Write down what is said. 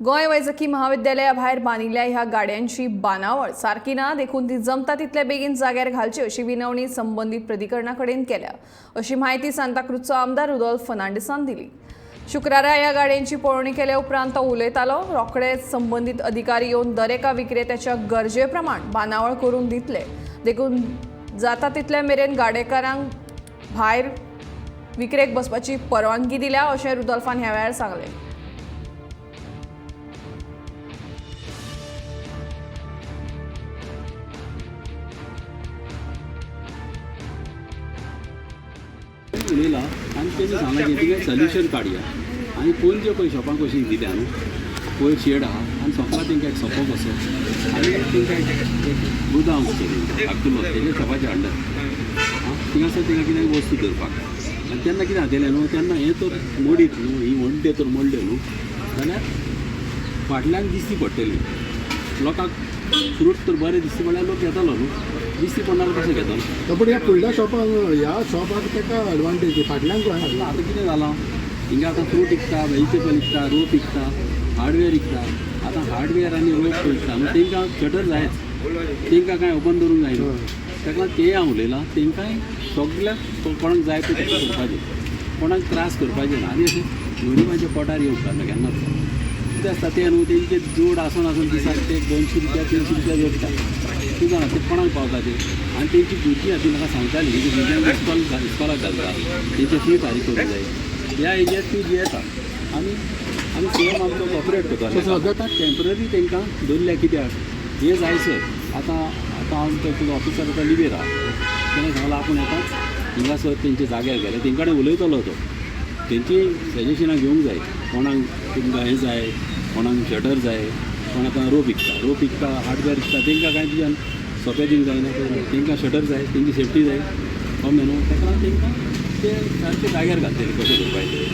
गोंय वैजकी महाविद्यालया भायर बांदिल्ल्या ह्या गाड्यांची बांदावळ सारकी ना, देखून ती जमता तितले बेगीन जाग्यार घालची अशी विनवणी संबंदीत प्राधिकरणा कडेन केल्या, अशी म्हायती सांताक्रूजचो आमदार रुदोल्फ फर्नांडीसान दिली. शुक्रारा ह्या गाड्यांची पळोवणी केल्या उपरांत तो उलयतालो. रोखडेच संबंदीत अधिकारी येवन दरेका विक्रेत्याच्या गरजे प्रमाण बांदावळ करून दितले, देखून जाता तितले मेरेन गाडेकारांक भायर विक्रेक बसपाची परवानगी दिल्या, अशें रुदोल्फान ह्या वेळार सांगलें. उलयला आनी तेणी सांगलां की तुवें सोल्युशन काडया. आनी पणजे पळय शॉपांक कशी दिल्या न्हू, पयर शेड आहा आनी सोंपला तेंकां एक सोंपो कसो आनी तेंकां एक गुदांव कसो तेंचो धाकटुलो तेजे शॉपाच्या अंडर आं, थिंगासर तेंकां कितें वस्तू दवरपाक. आनी तेन्ना कितें जातलें न्हू, तेन्ना हें तर मोडीत न्हू, ही वणटे तर मोडल्यो न्हू जाल्यार फाटल्यान दिसती पडटली लोकांक. फ्रूट तर बरें दिसता म्हणल्यार लोक घेतलो न्हू, दिसती पडणार कसो घेतलो? पूण ह्या फुडल्या शॉपाक, ह्या शॉपाक ताका एडवांटेज, फाटल्यान कोण आतां आतां कितें जालां, हिंगा आतां फ्रूट विकता, वेजिटेबल विकता, रोप विकता, हार्डवेअर विकता. आतां हार्डवेअर आनी रोप विकता न्हू, तेंकां शटर जायच, तेंकां कांय ओपन दवरूंक जायना. ताका लागून तें हांव उलयलां, तेंकांय सगल्याक कोणाक जाय तें तशें करपाचें, कोणाक त्रास करपाचें ना. आनी अशें गरिबांच्या पोटार येवंक ना केन्नाच. कितें आसता तें न्हू, तेंचे जोड आसून आसून दिसाक ते 200 रुपया 300 रुपया जोडटा. तूं जाणा ते कोणाक पावता ते. आनी तेंची भुरगीं आहा ती म्हाका सांगताली, तेंच्या भुरग्यांक इस्कॉलाक घालता, तेंचे फी फारीक करूंक जाय. ह्या हेजेर ती जियेता आनी आमी सेम आमचो कॉपरेट करता. आतां टेंपररी तांकां दवरल्या कित्याक हें जायसर. आतां आतां हांव तुजो ऑफिसर आतां लिवेर आहा, तेणें सांगलां आपूण येताच हिंगासर तेंच्या जाग्यार गेले तेंचे कडेन उलयतलो तो. तेंची सजेशनां घेवंक जाय, कोणाक तुमकां हें जाय, कोणाक शटर जाय, कोण आतां रोप विकता, रोप विकता, हार्डवेअर विकता, तेंकां कांय तुज्यान सोंपें दिवंक जायना. तेंकां शटर जाय, तेंची सेफ्टी जाय, कळ्ळें न्हू? ताका लागून तेंकां ते सारके जाग्यार घालतले कशें करपाचें.